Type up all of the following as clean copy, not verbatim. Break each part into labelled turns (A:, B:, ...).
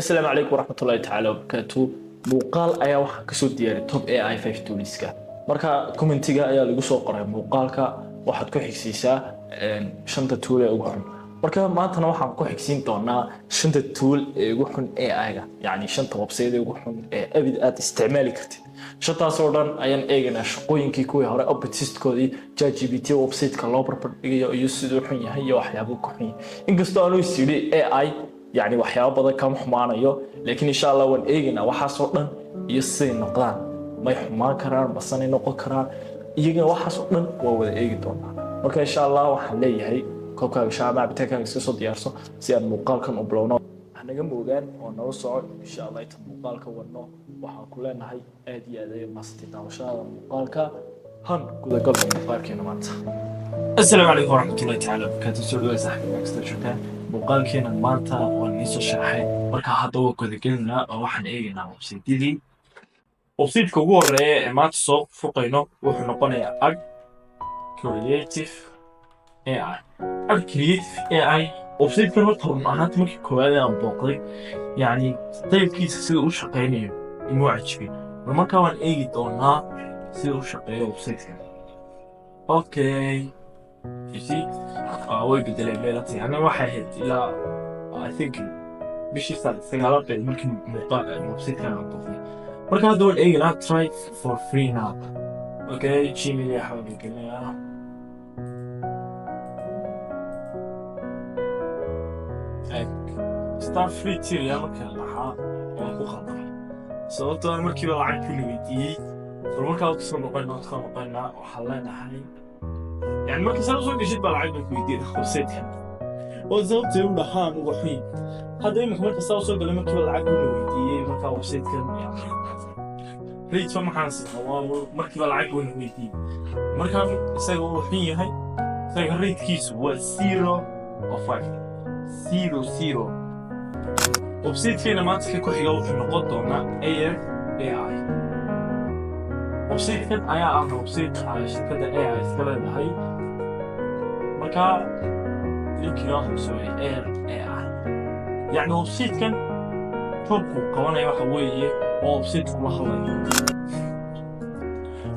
A: Asalaamu calaykum waraxmatullaahi tacaala wabarakaatu. Muuqaal ayaa waxaa kasoo diyaariy top AI 5 toolska. Marka commentiga ayaa lagu soo qoray muuqaalka waxaad ku xigsiisaa shanta tool ee ugu xun. Marka maantana waxaan ku xigsiin doonaa shanta tool ee ugu xun AI-ga, yacni shanta website ee ugu xun ee abid aad isticmaali kartid. Shantaas oo dhan ayaan eegaynaa, shaqooyinkii kuwii hore, oppositekoodii, ChatGPT website-ka loo barbar dhigayo iyo siduu xun yahay iyo waxyaabuu ku xun yahay. Inkastoo aanu is yidhi AI yacni waxyaabo badan kama xumaanayo, laakiin insha Allah waan eegaynaa waxaasoo dhan iyo siday noqdaan, may xumaan karaan masanay noqon karaan iyagana, waxaasoo dhan waa wada eegi doonaa. Marka insha Allah waxaan leeyahay koobkaaga shaah ama cabitaankaaga iska soo diyaarso si aan muuqaalkan u bilowno. Hanaga moogaan oo nala soco insha Allah inta muuqaalka wadno. Waxaan ku leenahay aad iyo aad ayay maasantay daawashada muuqaalka. Han gudagalno muuqaalkeena maanta. Asalaamu calaykum waraxmatullahi tacaala wabarakaatu. Soo dhawaad saaxiibka kasta joogtaan. Muuqaalkeena maanta waan idiin soo sharaxay. Marka hadda waa gudagelinaa oo waxaan eegaynaa website-yadii. Website-ka ugu horeeya ee maanta soo fuqayno wuxuu noqonayaa Ag Creative AI. Ag Creative AI website-kan horta run ahaanti markii koowaad ee aan booqday, yacni style-kiisa sida u shaqeynayo imuu cajibin, bal markaa waan eegi doonaa sida u shaqeeyo website-kan. Okay, you see, way bedeleen meelati. Ana waxay ahayd ilaa I think bishii sagaalaad bay markii muuqaal website-kan aan booqday. Marka hadda waan eegaynaa, try for free now. Okay, Gmail waxaa baan gelinayaa. Start free tier markaan lahaa waan ku khaldamay, sababtoo ah markiiba lacag kuna weydiiyey. Bal markaa kusoo noqoynaa, kusoo noqoynaa. Waxaan leenahay yani marka saa usoo geshid baa lacag baan ku weydiiyey website-kan, oo sababtay u dhahaan uga xun. Hadda imika marka saa usoo galay markiiba lacag kuna weydiiyey. Markaa website-kan yani rate maxaan siinaa? Waa markiiba lacag kuna weydiiyey. Markaa isaga uu xun yahay, isaga ratekiisu waa 0 of 5 0 0. Website-keena maanta ka ku xiga wuxuu noqon doonaa AF AI. Website-kan ayaa ah website ay shirkadda AI iska leedahay. Markaa linkiga hoose waa Air AI. Yacni website-kan toobku qabanaya waxa weeye waa website kula hadlayo.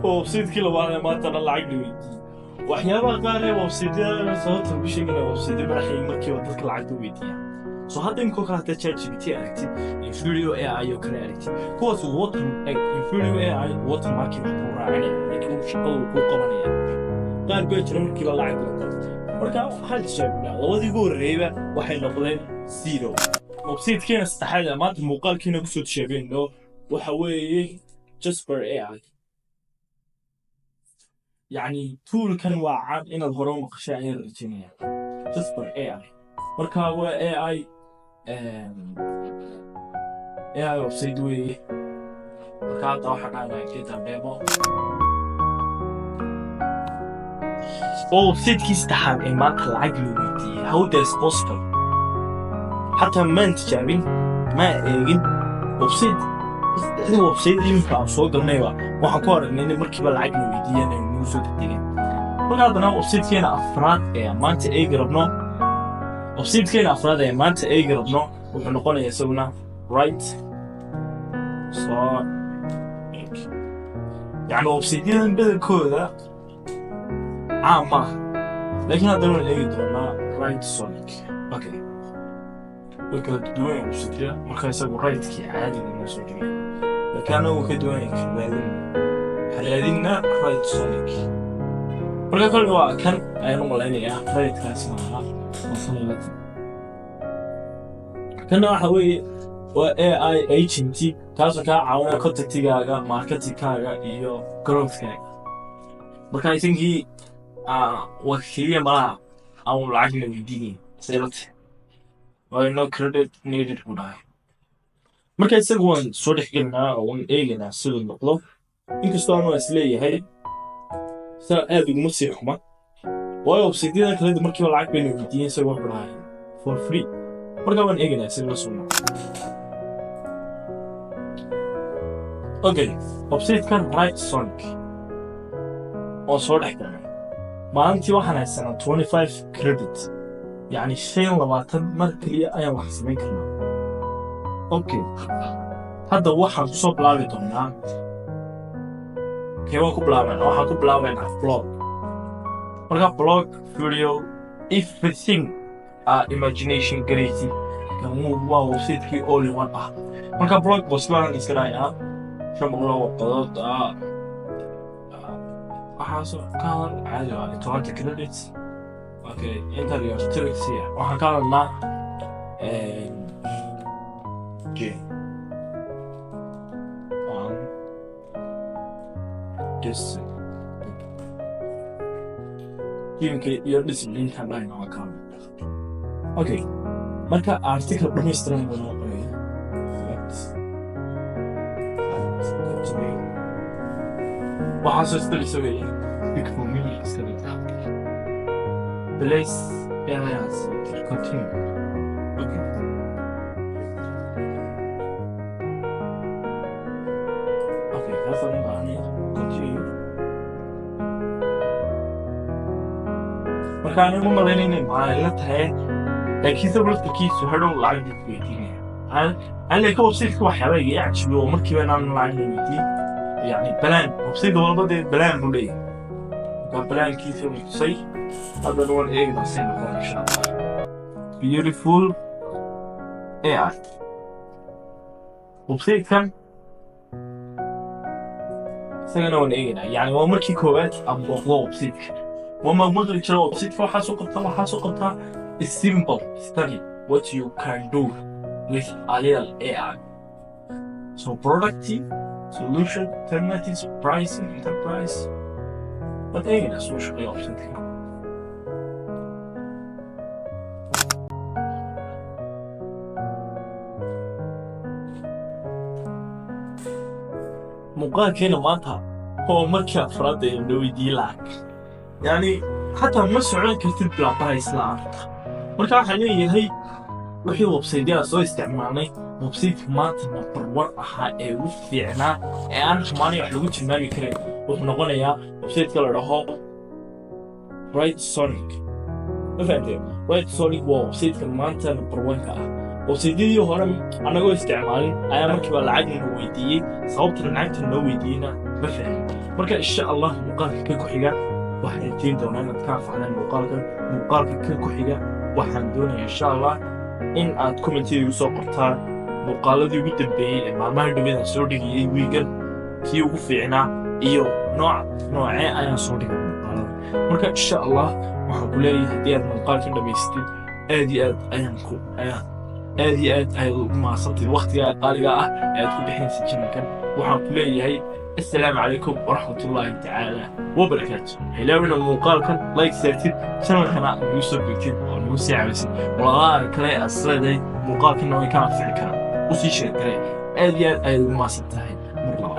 A: Waa website-kii labaad ee maantana lacag la weydiiyey. Waxyaabaha qaar ee website-yada sababta ugu sheeganaya, website madaxay markiiba dadka lacagta weydiiya. So hadda imika kale hadda ChatGPT aragtid, InVideo AI oo kale aragtid, kuwaas water InVideo AI watermarking wax kuu raacinaya, laakiin shaqada uu kuu qabanaya. Qaar baa jira markiiba lacag la qabo. Marka waxaan tijaabinaa labadii ugu horreeyba waxay noqdeen 0. Website-keena saddexaad ee maanta muuqaalkiina kusoo tijaabinayno waxa weeye Jasper AI. Yacni toolkan waa caan, inaad hore u maqashay ayaan rajaynaya, Jasper AI. Marka waa AI website weeye. Marka hadda waxaa dhahnaa get a demo. Waa website-kii saddexaad ee maanta lacag la weydiiyey. How that is possible? Xataa maan tijaabin, maan eegin website. Saddexdii website iminka aan soo galnayba waxaan ku aragnay in markiiba lacag la weydiiyeen ay nagu soo degdegeen. Marka haddana website-keena afraad ee maanta eegi rabno, website-keena afraad ee maanta eegi rabno wuxuu noqonayaa isaguna Writesonic. Yacni website-yadan badankooda caam maaha, laakiin haddana waan eegi doonaa Writesonic. Okay, way kala duwan yahay website-yada. Marka isagu write-kii caadiga noo soo dhigay, laakiin anagu ka duwan yahay. Raadin raadinna Writesonic. Marka kolka waa kan ayaan u malaynayaa, write-kaasi maaha. Kana waxa weeye waa AI agent kaasoo kaa caawinaya contentigaaga, marketingkaaga iyo growthkaaga. Marka I think waa keliya malaha aan lacag la weydiinayn saylate, waayo "no credit needed" buu dhahay. Marka isaga waan soo dhex gelinaa oo waan eegaynaa siduu noqdo, inkastoo anu is leeyahay saa aad uguma sii xuma, waayo website-yadan kaleda markiiba lacag bayna weydiiyeen, isaga wuxuu dhahay for free. Marka waan eegaynaa isaga la soo noqdo. Okay, website-kan Writesonic waan soo dhex galnay. Maalintii waxaan haysanaa 25 credit, yacni 25 mar keliya ayaan wax samayn karnaa. Okay, hadda waxaan kusoo bilaabi doonaa, keebaan ku bilaabayna? Waxaan ku bilaabaynaa blog. Marka blog, video, everything imagination garaysid kan waa website-kii all in one ah. Marka blog post baan iska dhahaynaa, 500 oo warqadood waxaasoo ka hadal caadi waa 20 credits. Okay, enter your topics here. Waxaan ka hadalnaa gym on discipline, gymka iyo discipline-ka dhahayna waa ka hadalnaa. Okay, marka article dhammaystiran buu noo qoraya. Continue. Waxaasoo isdalisa weeye. Speak for me iska dhigta. Place areas, continue. Okay, kaasaan u baahnay. Continue. Marka anigu malayn inay maalinla tahay, laakiin se laftarkiisu hadhow lacag buu ku weydiinaya. Aan laakiin website-ka waxyaaba iga cajibiyo oo markiiba inaan lacag la weydiin, yani plan website walba dee plan buu leeyahay. Marka plankiisa uu tusay, haddana waan eegnaa say noqon insha Allah. Beautiful AI website-kan isagana waan eegaynaa. Yani waa markii koowaad aan booqdo website-ka. Wama maqli jira website-ka, waxaasoo qabtaa, waxaasoo qabtaa. Is simple study what you can do with Arial AI. So product, solution, alternatives, pricing, enterprise. Waad eegaynaa soo shaqeeya website-ka. Muuqaalkeena maanta oo markii afraad ee la weydiiyey lacag, yani xataa ma socon kartid bilaa price la'aanta. Marka waxaan leeyahay wixii website-yada soo isticmaalnay, website maanta number one ahaa ee ugu fiicnaa ee aan xumaanay wax lagu tilmaami karin wuxuu noqonayaa website-ka la dhaho Writesonic. Ma fahamteen? Writesonic waa website-ka maanta number one-ka ah. Website-yadii hore annagoo isticmaalin ayaa markiiba lacag na weydiiyey. Sababta lacagta noo weydiiyeyna ma fahmin. Marka insha Allah muuqaalka ka ku-xiga waxaan rajeyn doonaa inaad ka anfacdaan muuqaalkan. Muuqaalka ka ku-xiga waxaan doonayaa insha Allah in aad comment-iyada igu soo qortaan muuqaaladii ugu dambeeyey ee maalmahan dhaweed aan soo dhigayay wiigan kii ugu fiicnaa iyo nooc noocee ayaan soo dhigay muuqaalada. Marka insha Allah waxaan ku leeyahay, haddii aad muuqaalkan dhamaystid, aad iyo aad ayaan ku ayaan aad iyo aad ayaad ugu mahadsantahay waqtigaa qaaliga ah ee aad ku bixinaysa channelkan. Waxaan ku leeyahay assalaamu calaykum waraxmatullaahi tacaala wabarakaatu. Hilaawina muuqaalkan like saartid, channelkana nagu soo bigtid oo nagu sii caawisid. Walaalaha kale aad isleedahay muuqaalkana way ka anfici karaan usii sheegaree. Aad iyo aad ayaad ugu mahadsan tahay mar labaad.